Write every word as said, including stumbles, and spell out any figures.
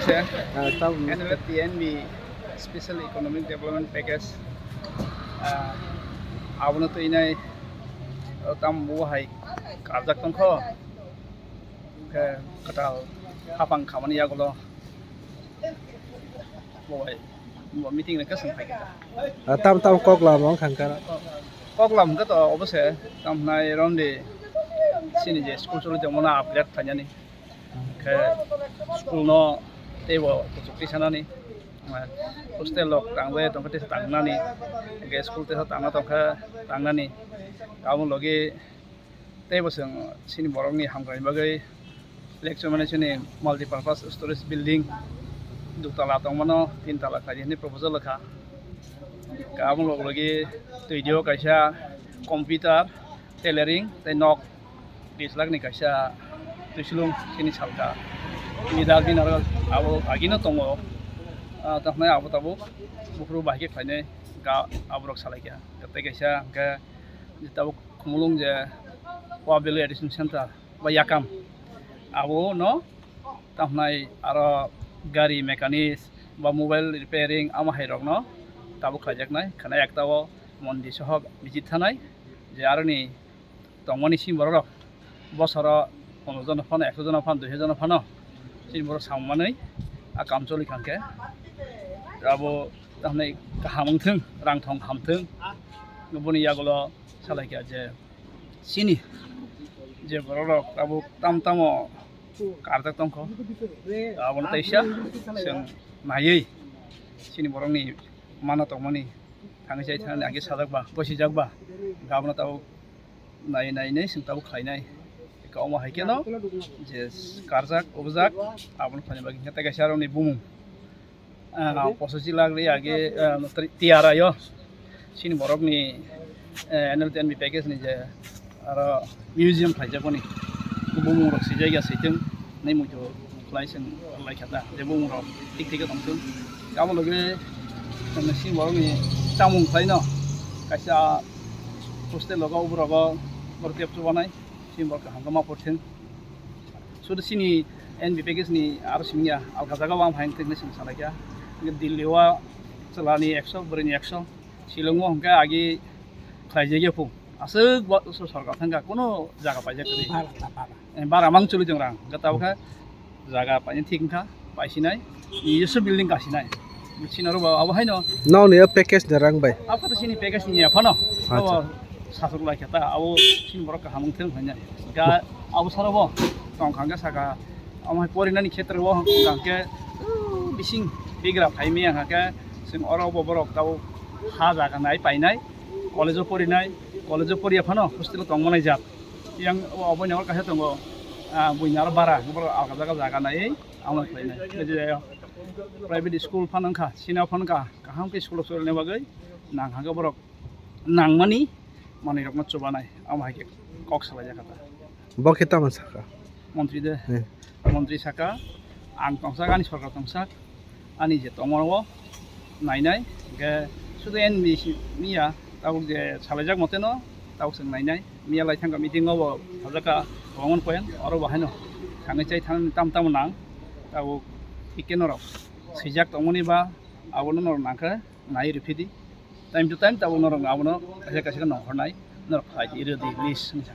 Ah, tam- N L T N B Special Economic Development Package, ah, abono twinai, ah, tam bo hai karjak tongkho. Khe kwtal hapang khamani yagulo bo bai bo meeting le kwsang phaikha. Ah, tam tam kok lama wng kha kara. Kok lam khe to obose tam nai romdi sini je school choli tongmano upgrade khainani. Khe school no teibo kuchuk tisanani, hostel rok tangbai tongkha tesa tangnani, hwnkhe school tesa tangna tongkha tangnani. Abo logi teibo chwng chini borokni hamkrai bagwi lecture mani chini multipurpose storage building dutala tongmano tin tala khaidi hinwi proposal rwkha. Abo logi twi dio kaisa computer, tailoring tei nok. Bish lakh ni kaisa twisulung chini salka. Bini dal bini aro abo agino tongo. Ah, tamo abo tabuk buphuru bahai khe khlainai ga aborok salai kha. Tei kaisa hwnkhe tabuk Khumulwng je Power Value Addition Center ba yakam abo no tamo aro gari mechanics ba mobile repairing amo hai rok no tabuk khlaijaknai. Khana ekta o mondi soho visit thanai je aroni tongmani simi borok rok bosoro ponosh jona phano, ekso jona phano, duiso jona phano simi borok samung manwi a kam choli kha khe abo tamni kaham wngthung, rang thong hamthung, boni yagulo salai kha je chini je borok rok abo tam tamo karjak tongkho, abono teisa chwng naiwi chini borokni mano tongmani thangwi chai thani age sajak ba, bosijak ba, abono tabuk nai nai nai chwng tabuk khlainai. Omo hai kheno je karjak, objak, abono khlaina bagwi hwnkhe tei kaisa aroni bumung, ah, posochi lakh ri age, ah, T R I o chini borokni, eh, N L T N B package ni je aro museum khlaijak boni bumung rok swijak ya switung nai muitu khlai chwng lai kha ta je bumung rok thik thik tong thung. Abo logi chini borokni chamung khlaino kaisa hostel logo uborok o borok tep chubanai. Chini borok kaham khe ma portheng. Sudu chini N B package ni aro simi ya, alka jaga o ang phaiyang thwknai chwng salai kha. Hwnkhe Delhi o chwla ni ekso, bwrwi ni ekso, Shillong o hwnkhe agi khlaijak ya phu. Aswk bo sorkar thang kha, kuno jaga paijak kwrwi. Bara, bara. Eh, bara mang chuli tong rang. Hwnkhe tabukhe jaga paini thik wngkha, paisinai, ni jesu building kasinai. Bisinaro ba abo haino. Nokni o package ni rang bai. Abo to chini package ni ya phano. Acha. Abo sasuk lai khe ta, abo chini borok kaham wngthung hwnwi. Ga abo saro bo tong kha hwnkhe saka, amo hai porinani khetre o hwnkhe, uh, bising bigra phai maya hwnkhe, chwng oro bo borok tabuk ha jaga nai painai, college o porinai, college o poriya phano hostel o tong manai jak. Yang obo ni oro kaisa tongo, ah, buini aro bara, borok alka jaga jaga nai, amo khlainai. Private school phano wngkha, sini phano wngkha, kaham khe school o chorina bagwi nang hwnkhe borok nangmani manwi rokno chubanai, amo hai khe kok salai jak kha ta. Bo khe tamo sakha? Montri de. Hmm. Montri saka, ang tongsak, ani sorkar tongsak, ani je tongmano nainai, hwnkhe sudu N B C miya, tabuk je salaijak mote no, tabuk chwng nainai. Miya lai thangkha meeting o bo sajak kha, Bhaban point, oro bo haino thangwi chai thang tam tamo nang, tabuk thik khe norok swijak tongmani ba abono norok nangkhe nai rw phidi. Time to time tabuk norok abono kaisa kaisa khe nongkhornai, norok khlai di, rw di, please, hinwi sa.